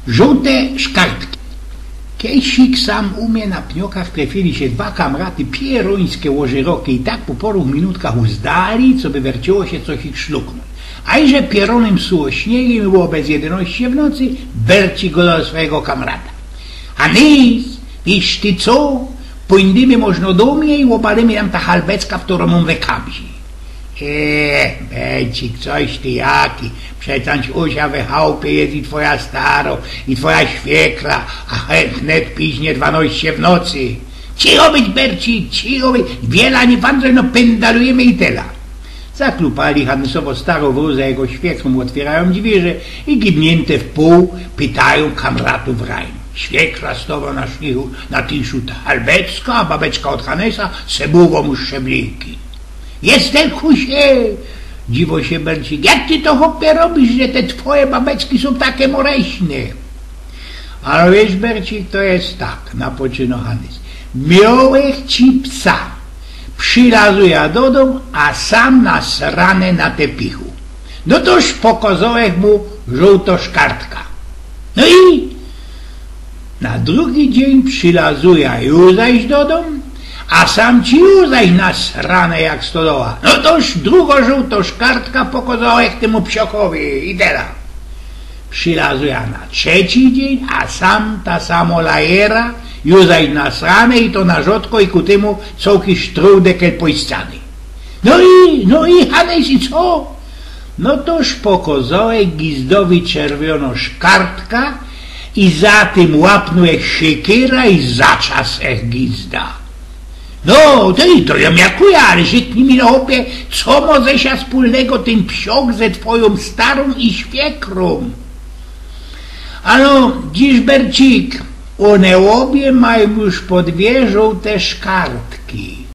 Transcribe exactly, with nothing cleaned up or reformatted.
Żōłte szkartki. Kejsik sam u mie na pniokach trefiyli sie dwa kamraty pierōńske ôżyroki i tak po paru minutkach uzdali, coby werciło sie coś ich szluknōńć. A iże pierōnym suło śniegym i było bez jedynŏście w nocy, Bercik gŏdŏ do swojigo kamrata: „A nys, wiysz ty co? Pōńdymy możno do mie i ôbalymy tam ta halbecka, w torōm mōm we kamzie”. „E, Bercik, coś ty jaki, przecież u sia we chałpie je i twoja starŏ, i twoja świekra, a he-, wnet piźnie dwanŏście w nocy”. „Cicho być, Bercik, cicho być, wiela niy wandrōj, no pyndalujymy i tela”. Zaklupali, Hanesowo starŏ wrōz ze jego świekrōm ôtwiyrajōm dwiyrze i gibniynte w pōł pytajōm kamratōw rajn. Świekra stowa na szlichu, na tyszu ta halbecka, a babeczka ôd Hanesa, se bōwōm u szczebliki. „Jest, Elkusie!” dziwŏ sie Bercik. „Jak ty to, chopie, robisz, że te twoje babeczki sōm take moreśne?” „Ale wiysz, Bercik, to je tak”, napoczynŏ Hanes. „Miołech ci psa. Przilazł jŏ do dōm, a sam nasrany na tepichu. No toż pokŏzołech mu żōłtŏ szkartka. No i na drugi dziyń przilazł jŏ już zaś do dōm, a sam ci już zaś nasrany jak stodoła. No toż drugŏ żōłtŏ szkartka pokŏzołech tymu psiokowi i tela”. Przilazł jŏ na trzeci dziyń, a sam ta samo lajera, już zaś nasrany i to na rzodko i ku tymu cołki sztrōłdekel pojscany. „No i, no i, Hanes, i co?” „No toż pokŏzołech gizdowi czerwionŏ szkartka i za tym łapnōłech siekiera i zatrzasłech gizda”. „No, to i to jŏ miarkujã, ale rzeknij mi, no, chopie, co mŏ ze sia spōlnego tyn psiok ze twojōm starōm i świekrōm?” „Ano, wiysz, Bercik, ône ôbie majōm już po dwie żōłte szkartki”,